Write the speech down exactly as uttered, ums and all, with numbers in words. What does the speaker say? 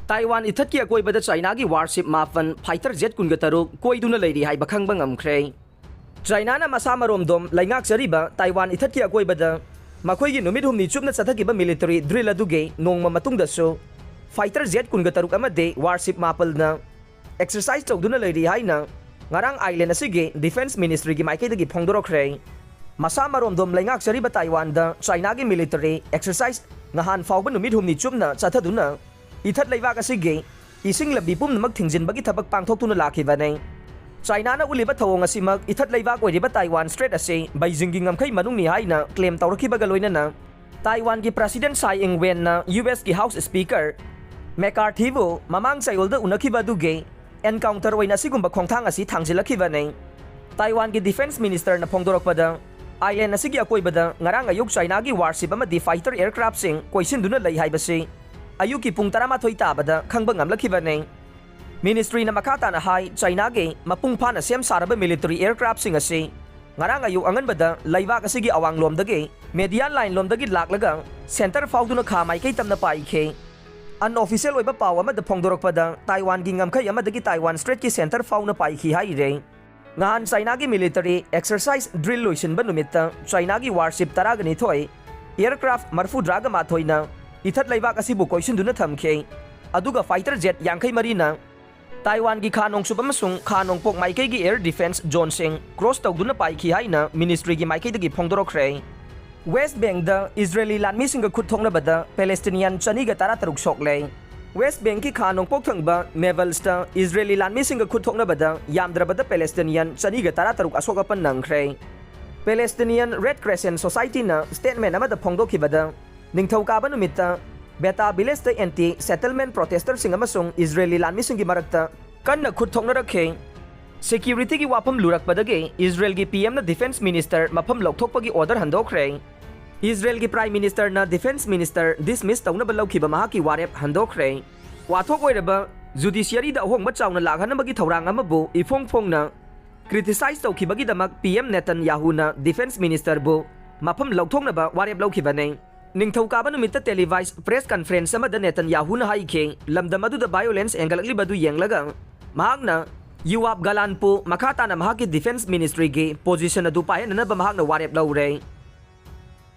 Taiwan ꯏꯊꯠꯀꯤ ꯑꯀꯣꯏꯕꯗ ꯆꯥꯏꯅꯥꯒꯤ warship ꯃꯥꯄꯟ, fighter jet ꯀꯨꯟꯒ ꯇꯔꯨꯛ ꯀꯣꯏꯗꯨꯅ ꯂꯩꯔꯤ ꯍꯥꯏꯕ ꯈꯪꯕ ꯉꯝꯈ꯭ꯔꯦ꯫ ꯆꯥꯏꯅꯥꯅ ꯃꯁꯥ ꯃꯔꯣꯝꯗꯣꯝ ꯂꯩꯉꯥꯛꯆꯔꯤꯕ ꯇꯥꯏꯋꯥꯟ ꯏꯊꯠꯀꯤ ꯑꯀꯣꯏꯕꯗ ꯃꯈꯣꯏꯒꯤ ꯅꯨꯃꯤꯠ ꯍꯨꯝꯅꯤ ꯆꯨꯞꯅ ꯆꯠꯊꯈꯤꯕ military drill ꯑꯗꯨꯒꯤ ꯅꯣꯡꯃ ꯃꯇꯨꯡꯗꯁꯨ fighter jet ꯀꯨꯟꯒ ꯇꯔꯨꯛ ꯑꯃꯗꯤ warship ꯃꯥꯄꯜꯅ exercise ꯇꯧꯗꯨꯅ ꯂꯩꯔꯤ ꯍꯥꯏꯅ ꯉꯔꯥꯡ island ꯑꯁꯤꯒꯤ defence ministryꯒꯤ ꯃꯥꯏꯀꯩꯗꯒꯤ ꯐꯣꯡꯗꯣꯔꯛꯈ꯭ꯔꯦ꯫ ꯃꯁꯥ ꯃꯔꯣꯝꯗꯣꯝ ꯂꯩꯉꯥꯛꯆꯔꯤꯕ ꯇꯥꯏꯋꯥꯟꯗ ꯆꯥꯏꯅꯥꯒꯤ military exercise ꯉꯍꯥꯟ ꯐꯥꯎꯕ ꯅꯨꯃꯤꯠ ꯍꯨꯝꯅꯤ ꯆꯨꯞꯅ ꯆꯠꯊꯗꯨꯅ ꯏꯊꯠ ꯂꯩꯕꯥꯛ ꯑꯁꯤꯒꯤ ꯏꯁꯤꯡ ꯂꯝꯕꯤ ꯄꯨꯝꯅꯃꯛ ꯊꯤꯡꯖꯤꯟꯕꯒꯤ ꯊꯕꯛ ꯄꯥꯡꯊꯣꯛꯇꯨꯅ ꯂꯥꯛꯈꯤꯕꯅꯤ꯫ ꯆꯥꯏꯅꯥꯅ ꯎꯠꯂꯤꯕ ꯊꯧꯑꯣꯡ ꯑꯁꯤꯃꯛ ꯏꯊꯠ ꯂꯩꯕꯥꯛ ꯑꯣꯏꯔꯤꯕ ꯇꯥꯏꯋꯥꯟ strait ꯑꯁꯤ ꯕꯩꯖꯤꯡꯒꯤ ꯉꯝꯈꯩ ꯃꯅꯨꯡꯅꯤ ꯍꯥꯏꯅ claim ꯇꯧꯔꯛꯈꯤꯕꯒ ꯂꯣꯏꯅꯅ ꯇꯥꯏꯋꯥꯟꯒꯤ president ꯁꯥꯏ ꯏꯪ ꯋꯦꯟꯅ ꯌꯨ ꯑꯦꯁꯀꯤ house speaker ꯃꯦꯀꯥꯔꯊꯤꯕꯨ ꯃꯃꯥꯡ ꯆꯌꯣꯜꯗ ꯎꯅꯈꯤꯕ ꯑꯗꯨꯒꯤ encounter ꯑꯣꯏꯅ ꯑꯁꯤꯒꯨꯝꯕ ꯈꯣꯡꯊꯥꯡ ꯑꯁꯤ ꯊꯥꯡꯖꯤꯜꯂꯛꯈꯤꯕꯅꯤ꯫ ꯇꯥꯏꯋꯥꯟꯒꯤ defence ministerꯅ ꯐꯣꯡꯗꯣꯔꯛꯄꯗ, island ꯑꯁꯤꯒꯤ ꯑꯀꯣꯏꯕꯗ ꯉꯔꯥꯡ ꯑꯌꯨꯛ ꯆꯥꯏꯅꯥꯒꯤ warship ꯑꯃꯗꯤ fighter aircraftꯁꯤꯡ ꯀꯣꯏꯁꯤꯟꯗꯨꯅ ꯂꯩ ꯍꯥꯏꯕꯁꯤ ꯑꯌꯨꯛꯀꯤ ꯄꯨꯡ ꯇꯔꯥꯃꯥꯊꯣꯏ ꯇꯥꯕꯗ ꯈꯪꯕ ꯉꯝꯂꯛꯈꯤꯕꯅꯤ꯫ Ministryꯅ ꯃꯈꯥ ꯇꯥꯅ ꯍꯥꯏ, ꯆꯥꯏꯅꯥꯒꯤ ꯃꯄꯨꯡ ꯐꯥꯅ ꯁꯦꯝ ꯁꯥꯔꯕ military aircraftꯁꯤꯡ ꯑꯁꯤ ꯉꯔꯥꯡ ꯑꯌꯨꯛ ꯑꯉꯟꯕꯗ ꯂꯩꯕꯥꯛ ꯑꯁꯤꯒꯤ ꯑꯋꯥꯡꯂꯣꯝꯗꯒꯤ median line ꯂꯣꯝꯗꯒꯤ ꯂꯥꯛꯂꯒ centre ꯐꯥꯎꯗꯨꯅ ꯈꯥ ꯃꯥꯏꯀꯩ ꯇꯝꯅ ꯄꯥꯏꯈꯤ꯫ Unofficial ꯑꯣꯏꯕ ꯄꯥꯎ ꯑꯃꯗ ꯐꯣꯡꯗꯣꯔꯛꯄꯗ, ꯇꯥꯏꯋꯥꯟꯒꯤ ꯉꯝꯈꯩ ꯑꯃꯗꯒꯤ ꯇꯥꯏꯋꯥꯟ straitꯀꯤ centre ꯐꯥꯎꯅ ꯄꯥꯏꯈꯤ ꯍꯥꯏꯔꯤ꯫ ꯉꯍꯥꯟ ꯆꯥꯏꯅꯥꯒꯤ military exercise drill ꯂꯣꯏꯁꯤꯟꯕ ꯅꯨꯃꯤꯠꯇ ꯆꯥꯏꯅꯥꯒꯤ warship ꯇꯔꯥꯒ ꯅꯤꯊꯣꯏ, aircraft ꯃꯔꯐꯨꯗ꯭ꯔꯥꯒ ꯃꯥꯊꯣꯏꯅ ꯏꯊꯠ ꯂꯩꯕꯥꯛ ꯑꯁꯤꯕꯨ ꯀꯣꯏꯁꯤꯟꯗꯨꯅ ꯊꯝꯈꯤ꯫ ꯑꯗꯨꯒ fighter jet ꯌꯥꯡꯈꯩ ꯃꯔꯤꯅ ꯇꯥꯏꯋꯥꯟꯒꯤ ꯈꯥ ꯅꯣꯡꯆꯨꯞ ꯑꯃꯁꯨꯡ ꯈꯥ ꯅꯣꯡꯄꯣꯛ ꯃꯥꯏꯀꯩꯒꯤ air defence zoneꯁꯤꯡ cross ꯇꯧꯗꯨꯅ ꯄꯥꯏꯈꯤ ꯍꯥꯏꯅ ministryꯒꯤ ꯃꯥꯏꯀꯩꯗꯒꯤ ꯐꯣꯡꯗꯣꯔꯛꯈ꯭ꯔꯦ꯫ West Bankꯗ Israeli ꯂꯥꯟꯃꯤꯁꯤꯡꯒ ꯈꯨꯠ ꯊꯣꯛꯅꯕꯗ Palestinian ꯆꯅꯤꯒ ꯇꯔꯥꯇꯔꯨꯛ ꯁꯣꯛꯂꯦ꯫ West Bankꯀꯤ ꯈꯥ ꯅꯣꯡꯄꯣꯛ ꯊꯪꯕ Nablus ꯇ Israeli ꯂꯥꯟꯃꯤꯁꯤꯡꯒ ꯈꯨꯠ ꯊꯣꯛꯅꯕꯗ ꯌꯥꯝꯗ꯭ꯔꯕꯗ Palestinian ꯆꯅꯤꯒ ꯇꯔꯥꯇꯔꯨꯛ ꯑꯁꯣꯛ ꯑꯄꯟ ꯅꯪꯈ꯭ꯔꯦ꯫ Palestinian Red Crescent Societyꯅ statement ꯑꯃꯗ ꯐꯣꯡꯗꯣꯛꯈꯤꯕꯗ, ꯅꯤꯡꯊꯧꯀꯥꯕ ꯅꯨꯃꯤꯠꯇ Beta Villageꯇ anti settlement protesterꯁꯤꯡ ꯑꯃꯁꯨꯡ Israeli ꯂꯥꯟꯃꯤꯁꯤꯡꯒꯤ ꯃꯔꯛꯇ ꯀꯟꯅ ꯈꯨꯠ ꯊꯣꯛꯅꯔꯛꯈꯤ꯫ Securityꯒꯤ ꯋꯥꯐꯝ ꯂꯨꯔꯛꯄꯗꯒꯤ Israelꯒꯤ P Mꯅ defence minister ꯃꯐꯝ ꯂꯧꯊꯣꯛꯄꯒꯤ order ꯍꯟꯗꯣꯛꯈ꯭ꯔꯦ꯫ Israelꯒꯤ Prime Ministerꯅ defence minister dismiss ꯇꯧꯅꯕ ꯂꯧꯈꯤꯕ ꯃꯍꯥꯛꯀꯤ ꯋꯥꯔꯦꯞ ꯍꯟꯗꯣꯛꯈ꯭ꯔꯦ꯫ ꯋꯥꯊꯣꯛ ꯑꯣꯏꯔꯕ judiciaryꯗ ꯑꯍꯣꯡꯕ ꯆꯥꯎꯅ ꯂꯥꯛꯍꯟꯅꯕꯒꯤ ꯊꯧꯔꯥꯡ ꯑꯃꯕꯨ ꯏꯐꯣꯡ ꯐꯣꯡꯅ criticize ꯇꯧꯈꯤꯕꯒꯤꯗꯃꯛ P M Netanyahuꯅ defence ministerꯕꯨ ꯃꯐꯝ ꯂꯧꯊꯣꯛꯅꯕ ꯋꯥꯔꯦꯞ ꯂꯧꯈꯤꯕꯅꯤ꯫ ꯅꯤꯡꯊꯧꯀꯥꯕ ꯅꯨꯃꯤꯠꯇ televised press conference ꯑꯃꯗ ꯅꯦꯇꯟꯌꯥꯍꯨꯅ ꯍꯥꯏꯈꯤ, ꯂꯝꯗꯝ ꯑꯗꯨꯗ violence ꯍꯦꯟꯒꯠꯂꯛꯂꯤꯕ ꯑꯗꯨ ꯌꯦꯡꯂꯒ ꯃꯍꯥꯛꯅ ꯌꯨꯑꯥꯕ ꯒꯥꯂꯥꯟꯠꯄꯨ ꯃꯈꯥ ꯇꯥꯅ ꯃꯍꯥꯛꯀꯤ defence ministryꯒꯤ position ꯑꯗꯨ ꯄꯥꯏꯍꯟꯅꯅꯕ ꯃꯍꯥꯛꯅ ꯋꯥꯔꯦꯞ ꯂꯧꯔꯦ꯫